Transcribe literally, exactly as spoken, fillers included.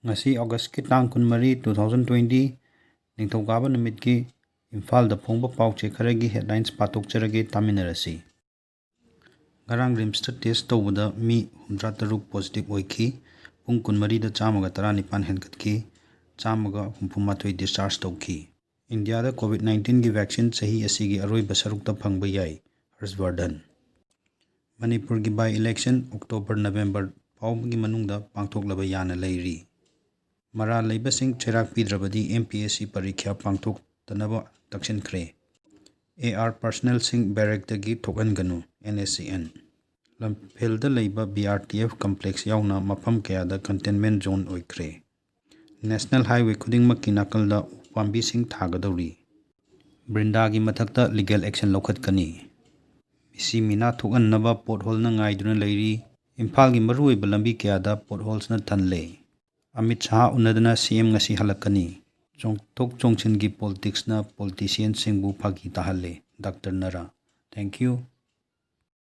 ꯉꯁꯤ August ꯀꯤ ꯇꯥꯡ ꯀꯨꯟꯃꯔꯤ, two thousand twenty, ꯅꯤꯡꯊꯧꯀꯥꯕ ꯅꯨꯃꯤꯠꯀꯤ ꯏꯝꯐꯥꯜꯗ ꯐꯣꯡꯕ ꯄꯥꯎ ꯆꯦ ꯈꯔꯒꯤ headlines ꯄꯥꯊꯣꯛꯆꯔꯒꯦ, ꯇꯥꯃꯤꯟꯅꯔꯁꯤ꯫ ꯉꯔꯥꯡ RIMSꯇ test ꯇꯧꯕꯗ ꯃꯤ ꯍꯨꯝꯗ꯭ꯔꯥ ꯇꯔꯨꯛ positive ꯑꯣꯏꯈꯤ꯫ ꯄꯨꯡ ꯀꯨꯟꯃꯔꯤꯗ ꯆꯥꯝꯃꯒ ꯇꯔꯥꯅꯤꯄꯥꯟ ꯍꯦꯟꯒꯠꯈꯤ꯫ ꯆꯥꯝꯃꯒ ꯍꯨꯝꯐꯨ ꯃꯥꯊꯣꯏ discharge ꯇꯧꯈꯤ꯫ ꯏꯟꯗꯤꯌꯥꯗ COVID nineteenꯒꯤ vaccine ꯆꯍꯤ ꯑꯁꯤꯒꯤ ꯑꯔꯣꯏꯕ ꯁꯔꯨꯛꯇ ꯐꯪꯕ ꯌꯥꯏ, ꯍꯔꯁ ꯕꯔꯙꯟ꯫ ꯃꯅꯤꯄꯨꯔꯒꯤ by election October November ꯐꯥꯎꯕꯒꯤ ꯃꯅꯨꯡꯗ ꯄꯥꯡꯊꯣꯛꯂꯕ ꯌꯥꯅ ꯂꯩꯔꯤ꯫ ꯃꯔꯥꯜ ꯂꯩꯕꯁꯤꯡ ꯆꯩꯔꯥꯛ ꯄꯤꯗ꯭ꯔꯕꯗꯤ MPSC ꯄꯔꯤꯈ꯭ꯌꯥ ꯄꯥꯡꯊꯣꯛꯇꯅꯕ ꯇꯛꯁꯤꯟꯈ꯭ꯔꯦ꯫ AR personnelꯁꯤꯡ barrackꯇꯒꯤ ꯊꯣꯛꯍꯟꯒꯅꯨ, NSCN꯫ ꯂꯝꯐꯦꯜꯗ ꯂꯩꯕ BRTF complex ꯌꯥꯎꯅ ꯃꯐꯝ ꯀꯌꯥꯗ containment zone ꯑꯣꯏꯈ꯭ꯔꯦ꯫ National Highway ꯈꯨꯗꯤꯡꯃꯛꯀꯤ ꯅꯥꯀꯜꯗ ꯎ ꯄꯥꯝꯕꯤꯁꯤꯡ ꯊꯥꯒꯗꯧꯔꯤ꯫ ꯕ꯭ꯔꯤꯟꯗꯥꯒꯤ ꯃꯊꯛꯇ legal action ꯂꯧꯈꯠꯀꯅꯤ꯫ ꯃꯤꯁꯤ ꯃꯤꯅꯥ ꯊꯣꯛꯍꯟꯅꯕ potholeꯅ ꯉꯥꯏꯗꯨꯅ ꯂꯩꯔꯤ꯫ ꯏꯝꯐꯥꯜꯒꯤ ꯃꯔꯨꯑꯣꯏꯕ ꯂꯝꯕꯤ ꯀꯌꯥꯗ potholesꯅ ꯊꯜꯂꯦ꯫ ꯑꯃꯤꯠ ꯁꯥꯍ ꯎꯅꯗꯅ CM ꯉꯁꯤ ꯍꯜꯂꯛꯀꯅꯤ꯫ ꯆꯣꯡꯊꯣꯛ ꯆꯣꯡꯁꯤꯟꯒꯤ politicsꯅ politicianꯁꯤꯡꯕꯨ ꯐꯥꯒꯤ ꯇꯥꯍꯜꯂꯦ, ꯗꯥꯛꯇꯔ ꯅꯔꯥ꯫ Thank you꯫